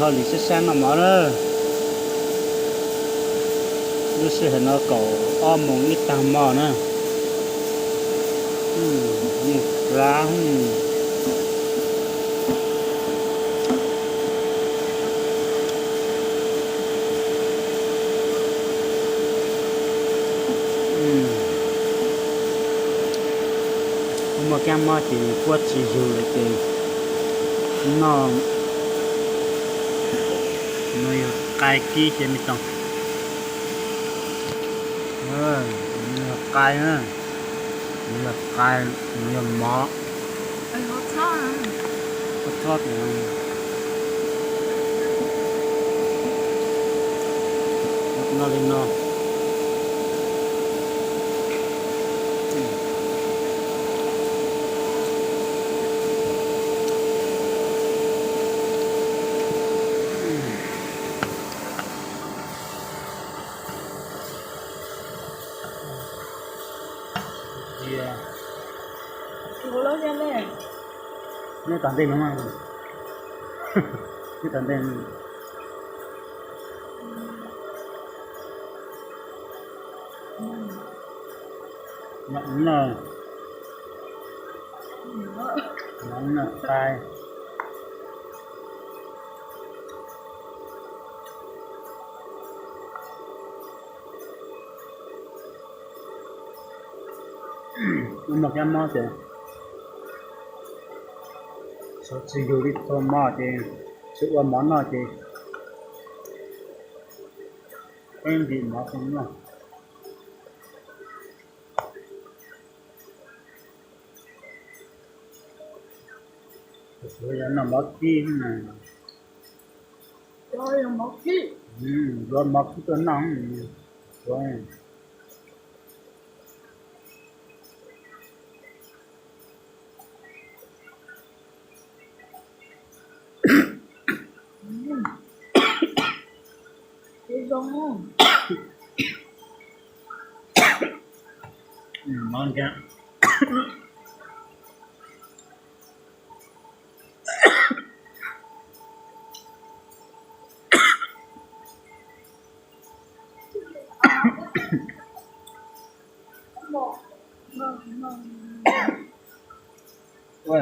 Hauj lwm sab sab noj mov na. Lub sij hawm no kaum ob moos ib tag hmo na. Yeej lab. Kuv muaj kab mob ces kuab tsis yug lawm ces noj no yog qai kib ces me toom. Yog qai na, yog qai, yog mov. Noj li no. Nyob tom ntej no, nyob tom ntej. Noj, noj qai. Muaj kab mob ces xav tsis yug li txhua mov ces tsis ua mov noj ces peb ntim mov xwb noj. Tus tsov yog noj mov kib na. Yuav mov kib tuaj noj. Ua,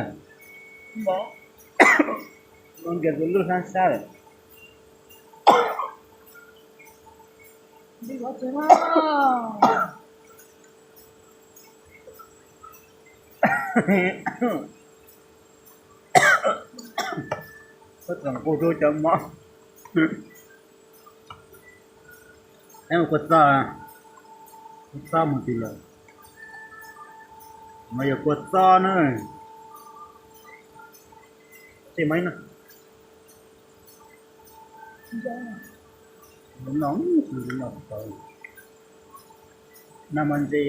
ua nkias tus lub hlab sab lawm. Koj txawm nqus rau cov mov. Eb, kua txob, kua txob mus twg lawm? No yog kua txob na. Tej maiv no, no, no, no mas ntshe,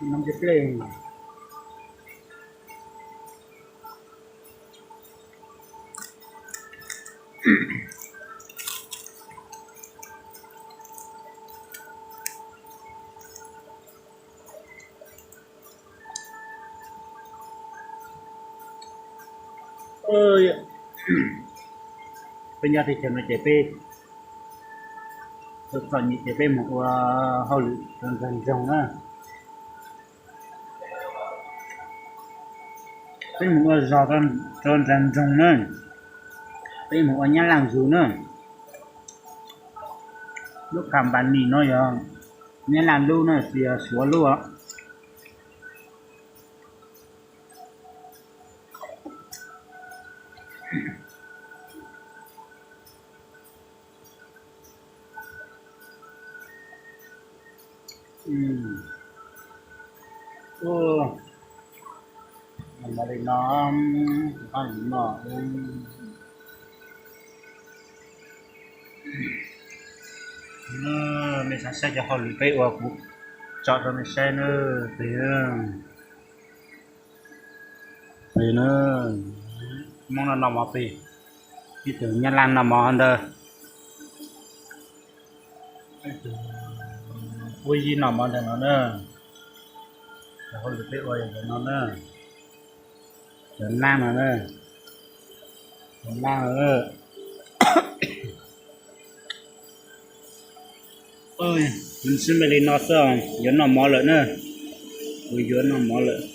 no ntshe plej. Peb nyob teb chaws no ces peb txom nyem ces peb mus ua hauj lwm rau nraag nroog na. Peb mus ua zog rau nraag nroog na. Peb mus ua Nyab Laj zus na. Lub company no yog Nyab Laj lub na, tsis yog Suav lub os. Li no, no, mej xav saib cov hauj lwm peb ua kuv tso rau mej saib na. Pem, pem na, Hmoob no noj mov pem, ib tug Nyab Laj noj mov ntawd, ib tug Puab Yib noj mov ntawm no na. Cov hauj lwm peb ua yog ntawm no na. Cov laj no, cov laj no, sib me li no xwb, yuav noj mov lawm na. Kuv yuav noj mov lawm.